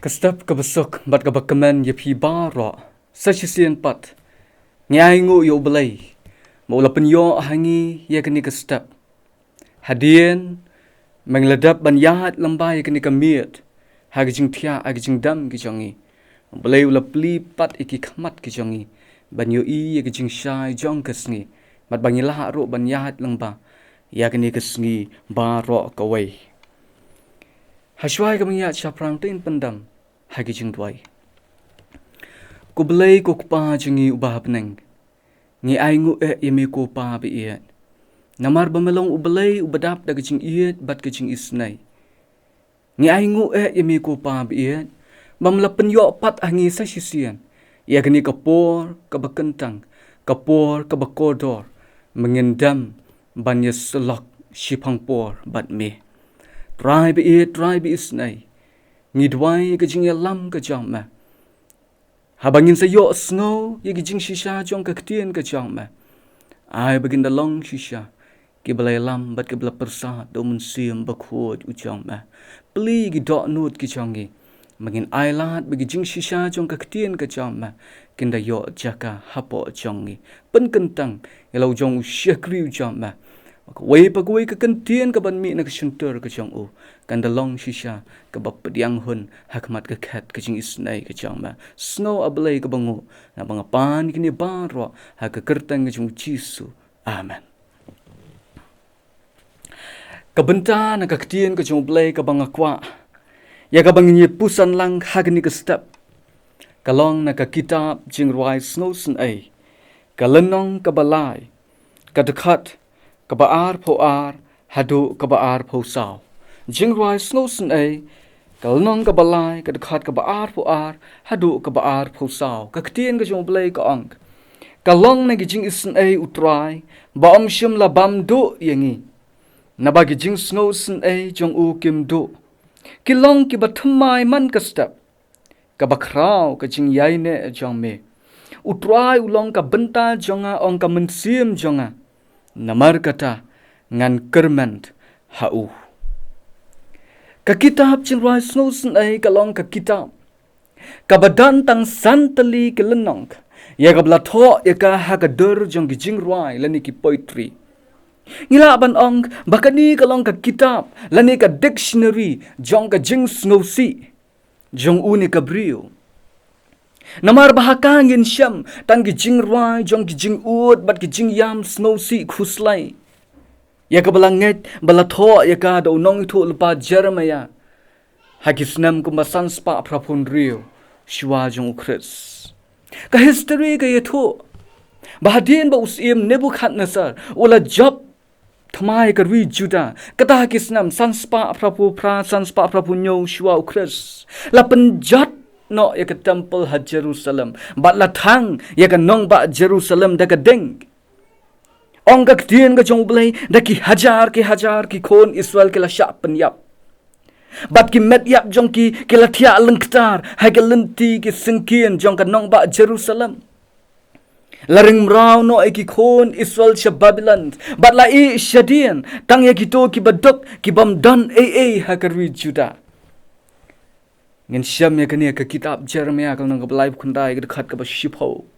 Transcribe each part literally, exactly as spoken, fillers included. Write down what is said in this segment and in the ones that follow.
Step kaba suk bad kaba kmen ïa phi baroh. Sa shisien pat, ngi ainguh ïa U Blei ba u la pynïoh ha ngi ïa kane ka step. Hadien ba ngi la dep ban ïaid lyngba ïa kane ka miet, ha ka jingthiah, ha ka jingdem ki jong ngi, U Blei u la plie pat ïa ki khmat ki jong ngi ban ïohi ïa ka jingshai jong ka sngi, bad ba ngi lah ruh ban ïaid lyngba ïa kane ka sngi baroh kawei. Hashwa ïa kaba ngi ïaid shaphrang, to ngin pyndem ha ki jingduwai. Ko Blei, ko Kpa jong ngi uba ha bneng, ngi ainguh eh ïa me, ko Pa ba ïeit, namar ba me long U Blei uba dap da ka jingïeit bad ka jingisynei. Ngi ainguh eh ïa me, ko Pa ba ïeit, ba me la pynïoh pat ha ngi sa shisien ïa kane ka por kaba kyntang, ka por kaba kordor, ba ngin dem ban ïasyllok shiphang por bad me. Trai ba ïeit, Trai ba isynei, ngi duwai ïa ka jingïalam ka jong me. Haba ngin sa ïohsngew ïa ki jingshisha jong ka ktien ka jong me, ai ba ngin da long shisha kiba la ïalam bad kiba la pyrsad da U Mynsiem Bakhuid u jong me. Plie ki dohnud ki jong ngi, ba ngin ailad ba ki jingshisha jong ka ktien ka jong me kin da ïoh jaka hapoh jong ngi. Pynkyntang ïa la u jong u shakri u jong me, ba kawei pa kawei ka kyntien kaban mih na ka shyntur ka jong u kan da long shisha kaba pdiang hun ha khmat ka khet ka jingisynei ka jong me. Sngew, A Blei kaba nguh, naba nga pan kine baroh ha ka kyrteng ka jong U Jisu. Amen. Ka bynta na ka ktien ka jong U Blei kaba nga kwah ïa kaba ngin ïa puson lang ha kane ka step, ka long na ka kitab Jingrwai Sngewsynei, ka lynnong kaba lai, ka dkhot kaba arphew ar haduh kaba arphew saw. Jingrwai Sngewsynei, ka lynnong kaba lai, ka dkhot kaba arphew ar haduh kaba arphew saw. Ka ktien ka jong U Blei ka ong: Ka long na ki jingisynei U Trai ba ym shym la bam duh ïa ngi, naba ki jingsngewsynei jong u kim duh. Ki long kiba thymmai man ka step, kaba khraw ka jingïaineh jong me. U Trai u long ka bynta jong nga, ong ka mynsiem jong nga, namar kata ngan kyrmen ha u. Ka kitab Jingrwai Sngewsynei ka long ka kitab kaba don tang san tylli ki lynnong, ïa kaba la thoh ïa ka ha ka dur jong ki jingrwai lane ki poetry. Ngi lah ban ong ba kane ka long ka kitab lane ka dictionary jong ka jingsngewsih jong une ka briew. Namar ba ha ka ngin shem tang ki jingrwai jong ki jingud bad ki jingïam sngewsih khuslai, ïa kaba la ngeit ba la thoh ïa ka da u nongïathuhlypa Jeremiah ha ki snem kumba san spah phra phew hynriew shuwa jong U Khrist. Ka history ka ïathuh ba hadien ba u syiem Nebukhadnessar u la jop thymmai ka ri Juda, kata ha ki snem san spah phra phew phra, san spah phra phew hynñiew shuwa U Khrist, la pynjot noh ïa ka temple ha Jerusalem bad la thang ïa ka nongbah Jerusalem da ka ding. Ong ka ktien ka jong U Blei, da ki hajar ki hajar ki khun Israel ki la shah pynïap, bad ki met ïap jong ki ki la thiah lyngktar ha ki lynti ki syngkien jong ka nongbah Jerusalem. La ring mraw noh ïa ki khun Israel sha Babilon, bad la ïeh shadien tang ïa kito kiba duk, ki bym don ei ei ha ka ri Juda. Ngin shem ïa kane ha ka kitab Jeremiah ka lynnong kaba laiphew khyndai, ka dkhot kaba shiphew.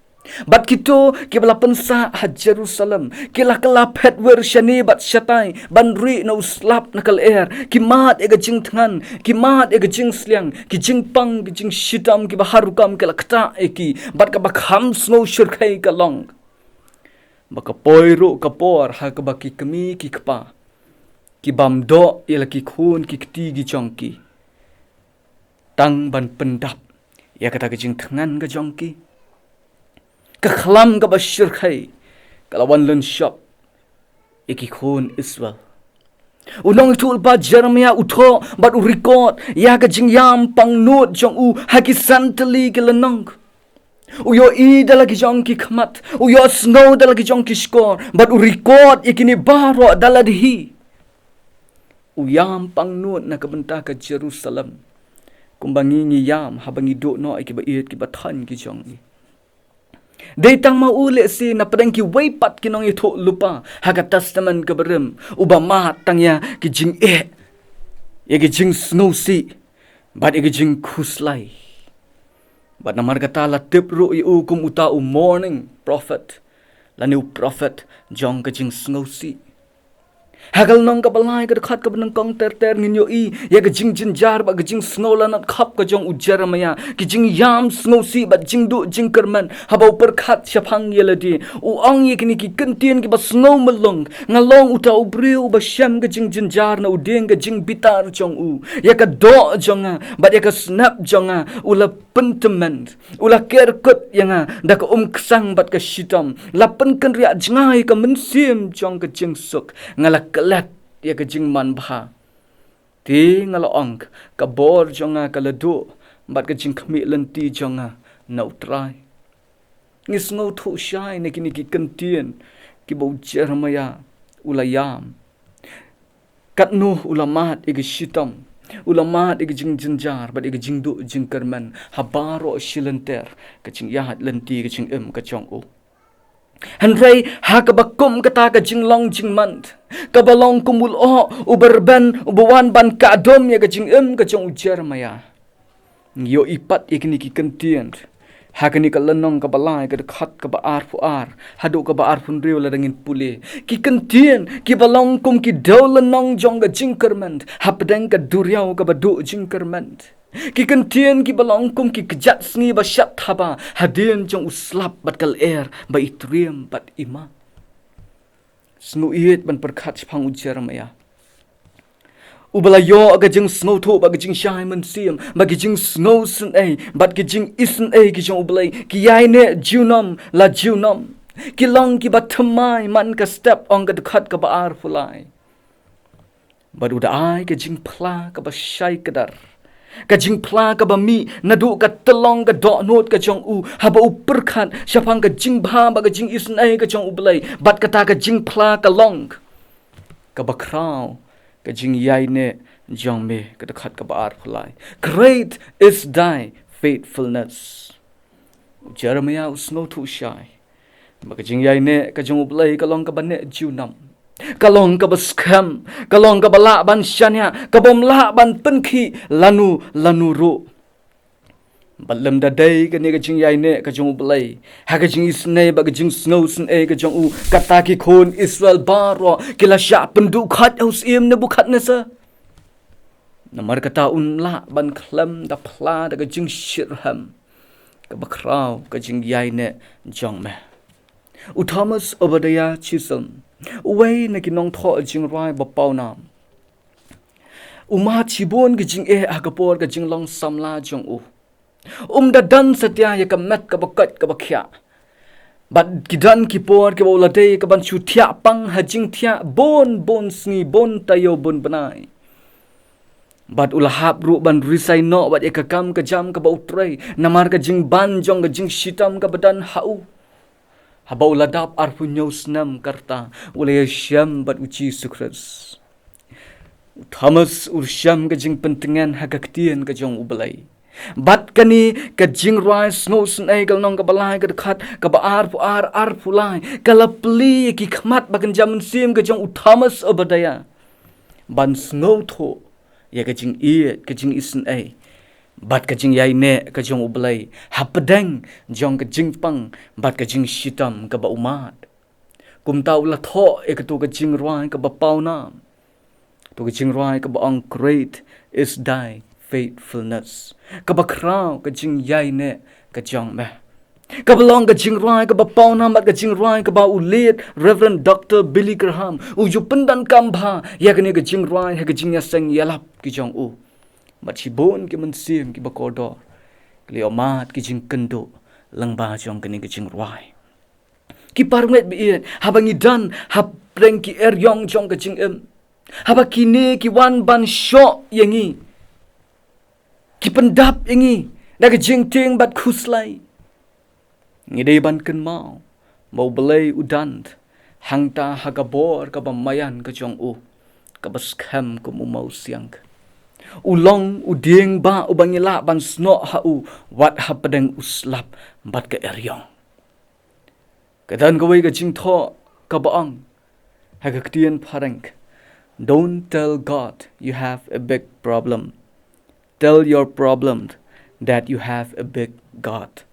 Bad kito kiba la pynsah ha Jerusalem ki la kylla phet wir shane bad shatai ban rieh na u slap na ka lyer. Ki mad ïa ka jingthngan, ki mad ïa ka jingsliang, ki jingpang, ki jingshitom kiba har rukom ki la ktah ïa ki. Bad kaba kham sngew shyrkhei ka long ba ka poi ruh ka por ha kaba ki kmie ki kpa ki bym doh ïa la ki khun ki kti ki jong ki, tang ban pyndap ïa kata ka jingthngan ka jong ki. Ka khlam kaba shyrkhei ka la wan lynshop ïa ki khun Israel. U nongïathuhlypa Jeremiah u thoh bad u record ïa ka jingïam pangnud jong u ha ki san tylli ki lynnong. U ïohi da la ki jong ki khmat, u ïohsngew da la ki jong ki shkor, bad u record ïa kine baroh da lade hi. U ïam pangnud na ka bynta ka Jerusalem, kumba ngi ngi ïam haba ngi duh noh ïa kiba ïeit kiba thaiñ ki jong ngi. Dei tang ma u lehse na pdeng kiwei pat ki nongïathuhlypa ha ka Testament kaba rim, uba mad tang ïa ki jingeh, ïa ki jingsngewsih, bad ïa ka jingkhuslai. Bad namar kata la tip ruh ïa u kum uta u morning prophet, lane u prophet jong ka jingsngewsih. Ha ka lynnong kaba lai, ka dkhot kaba nyngkong ter ter, ngin ïohi ïa ka jingjynjar bad ka jingsngewlanot khop ka jong u Jeremiah, ki jingïam sngewsih bad jingduh jingkyrmen, haba u pyrkhat shaphang ïa lade. U ong ïa kine ki kyntien kiba sngew myllung: Nga long uta u briew uba shem ka jingjynjar na u dieng ka jingbitar jong u. Ïa ka doh jong nga bad ïa ka snep jong nga u la pyntymmen. U la ker kut ïa nga da ka umksang bad ka shitom. La pynkynriah jngai ka mynsiem jong ka jingsuk. Nga la klet ïa ka jingmanbha. Te nga la ong: Ka bor jong nga ka la duh, bad ka jingkhmih lynti jong nga na U Trai. Ngi sngewthuh shai na kine ki kyntien kiba u Jeremiah u la ïam. Katno u la mad ïa ka shitom, u la mad ïa ka jingjynjar bad ïa ka jingduh jingkyrmen ha baroh shi lynter ka jingïaid lynti ka jingim ka jong u. Hynrei ha kaba kum kata ka jinglong jingmad, kaba long kum u lyoh uba rben uba wan ban kahdum ïa ka jingim ka jong u Jeremiah, ngi ïohi pat ïa kine ki kyntien ha kane ka lynnong kaba lai, ka dkhot kaba arphew ar haduh kaba arphew hynriew, lada ngin pule. Ki kyntien kiba long kum ki dewlynnong jong ka jingkyrmen hapdeng ka duriaw kaba duh jingkyrmen. Ki kyntien kiba long kum ki kjat sngi ba shad thaba hadien jong u slap bad ka lyer ba i triem bad i ma. Sngewieit ban pyrkhat shaphang u Jeremiah, uba la ïoh ka jingsngewthuh bad ka jingshai mynsiem, bad ki jingsngewsynei bad ki jingisynei ki jong U Blei, ki ïaineh junom la junom. Ki long kiba thymmai man ka step, ong ka dkhot kaba arphew lai. Bad u da ai ka jingphla kaba shai kdar, ka jingphla kaba mih naduh ka tyllong ka dohnud ka jong u, haba u pyrkhat shaphang ka jingbha bad ka jingisynei ka jong U Blei. Bad kata ka jingphla ka long kaba khraw ka jingïaineh jong me, ka dkhot kaba arphew lai: Great is thy faithfulness. U Jeremiah u sngewthuh shai ba ka jingïaineh ka jong U Blei ka long kaba neh junom, ka long kaba skhem, ka long kaba lah ban shaniah, ka bym lah ban pynkhih lano lano ruh. Bad lymda dei kane ka jingïaineh ka jong U Blei, ha ka jingisynei bad ka jingsngewsynei ka jong u, kata ki khun Israel baroh ki la shah pynduh khot ha u syiem Nebukhadnessar. Namar kata un lah ban khlem da phla da ka jingshitrhem kaba khraw ka jingïaineh jong me. U Thomas Obadiah Chisholm, uwei na ki nongthoh jingrwai ba pawnam, u mad shibun ki jingeh ha ka por ka jinglong samla jong u. Um da don satia ïa ka met kaba koit kaba khiah. Bad ki don ki por kiba u la dei ka ban shu thiah pang ha jingthiah bun bun sngi, bun taïew, bun bnai. Bad u la hap ruh ban risai noh wat ïa ka kam ka jam kaba u trei, namar ka jingban jong ka jingshitom kaba don ha u. Haba u la dap arphew hynñiew snem ka rta, u la ïashem bad U Jisu Khrist. U Thomas u shem ka jingpyntngen ha ka ktien ka jong U Blei. Bad kane ka jingrwai Sngewsynei ka lynnong kaba lai, ka dkhot kaba arphew ar, arphew lai, ka la plie ïa ki khmat ba kynja mynsiem ka jong u Thomas Obadiah ban sngewthuh ïa ka jingïeit, ka jingisynei bad ka jingïaineh ka jong U Blei hapdeng jong ka jingpang bad ka jingshitom kaba u mad. Kumta u la thoh ïa kato ka jingrwai kaba pawnam, kato ka jingrwai kaba ong, "Great is thy faithfulness." Kaba khraw ka jingïaineh ka jong me. Kaba long ka jingrwai kaba pawnam bad ka jingrwai kaba u late Reverend Doctor Billy Graham u ju pyndonkam bha ïa kane ka jingrwai ha ka jingïaseng ïalap ki jong u. Bad shibun ki mynsiem kiba kordor ki la ïohmad ki jingkynduh lyngba jong kane ka jingrwai. Ki parmit baieit, haba ngi don hapdeng ki eriong jong ka jingim, haba kine ki wan ban shoh ïa ngi, ki pyndap ïa ngi da ka jingtieng bad khuslai, ngi dei ban kynmaw ba U Blei u don hangta ha ka bor kaba maïan ka jong u, kaba skhem kum u mawsiang. U long u dieng ba uba ngi lah ban snoh ha u wat hapdeng u slap bad ka eriong. Ka don kawei ka jingthoh kaba ong ha ka ktien phareng, "Don't tell God you have a big problem. Tell your problem that you have a big God.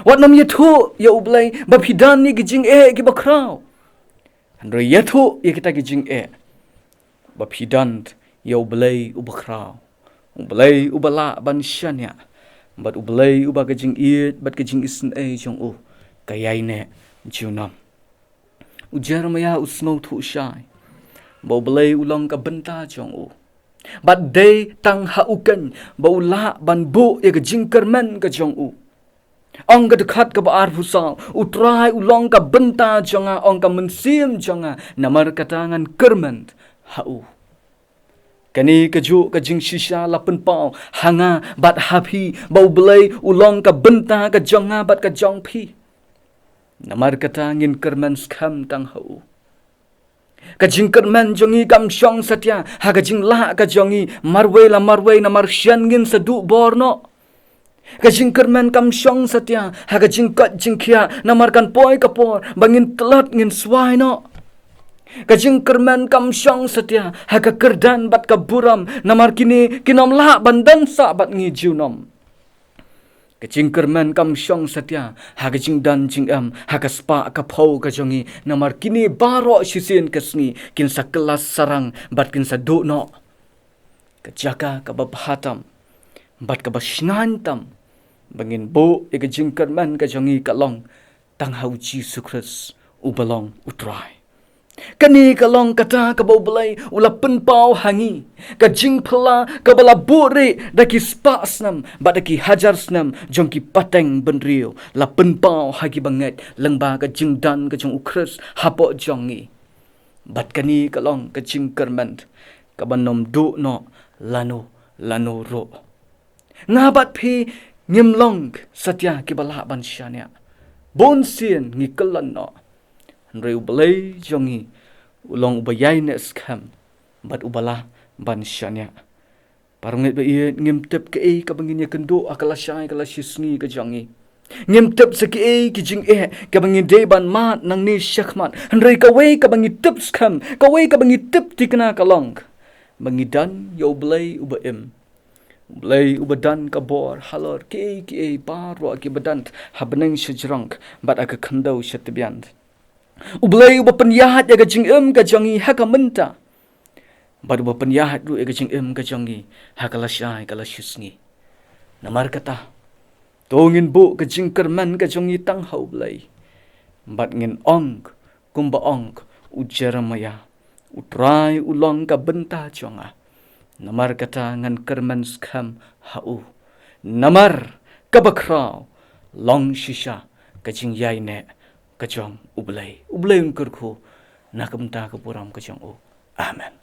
Wat nym ïathuh ïa U Blei ba phi don ïa ki jingeh kiba khraw. Hynrei ïathuh ïa kita ki jingeh ba phi don ïa U Blei uba khraw, U Blei uba lah ban shaniah, bad U Blei uba ka jingïeit bad ka jingisynei jong u ka ïaineh junom. U Jeremiah u sngewthuh shai ba U Blei u long ka bynta jong u, bad dei tang ha u keiñ ba u lah ban buh ïa ka jingkyrmen ka jong u. Ong ka dkhot kaba arphew saw, U Trai u long ka bynta jong nga, ong ka mynsiem jong nga, namar kata ngan kyrmen ha u. Kane kajuh ka jingshisha la pynpaw ha nga bad ha phi ba U Blei u long ka bynta ka jong nga bad ka jong phi. Namar kata ngin kyrmen skhem tang ha u. Ka jingkyrmen jong ngi kam shong satia ha ka jinglah ka jong ngi marwei la marwei, namar shen ngin sa duh bor noh. Ka jingkyrmen kam shong satia ha ka jingkoit jingkhiah, namar kan poi ka por ba ngin tlot ngin swai noh. Ka jingkyrmen kam shong satia ha ka kyrdan bad ka burom, namar kine kin ym lah ban don sah bad ngi junom. Ka jingkyrmen kam shong satia ha ka jingdon jingem ha ka spah ka phew ka jong ngi, namar kine baroh shisien ka sngi kin sa kylla sarang bad kin sa duh noh. Ka jaka kaba bha tam bad kaba shngaiñ tam ba ngin buh ïa ka jingkyrmen ka jong ngi ka long tang ha U Jisu Khrist uba long U Trai. Kane ka long kata kaba U Blei u la pynpaw ha ngi, ka jingphylla kaba la buhrieh da ki spah snem bad da ki hajar snem jong ki pateng bynriew, la pynpaw ha ki bangeit lyngba ka jingdon ka jong U Khrist hapoh jong ngi. Bad kane ka long ka jingkyrmen kaba nym duh noh lano lano ruh. Nga bad phi ngim long satia kiba lah ban shaniah. Bun sien ngi kyllon noh. Hynrei U Blei jong ngi u long uba ïaineh skhem bad uba lah ban shaniah. Para ngeit ba ïeit, ngim tip kaei kaba ngin ïakynduh ha ka lashai ka lashisngi ka jong ngi. Ngim tip sa kaei ki jingeh kaba ngi dei ban mad nangne shakhmat. Hynrei kawei kaba ngi tip skhem, kawei kaba ngi tip thikna ka long ba ngi don ïa U Blei uba im, U Blei uba don ka bor halor kiei kiei baroh kiba don ha bneng shajrong bad ha ka khyndew shatbian. U Blei uba pynïaid ïa ka jingim ka jong ngi ha ka mynta bad uba pynïaid ruh ïa ka jingim ka jong ngi ha ka lashai ka lashisngi. Namar kata, to ngin buh ka jingkyrmen ka jong ngi tang ha U Blei bad ngin ong kumba ong u Jeremiah, U Trai u long ka bynta jong nga, namar kata ngan kyrmen skhem ha u. Namar kaba khraw long shisha ka jingïaineh ka jong U Blei. U Blei un kyrkhu na ka bynta ka burom ka jong u. Amen.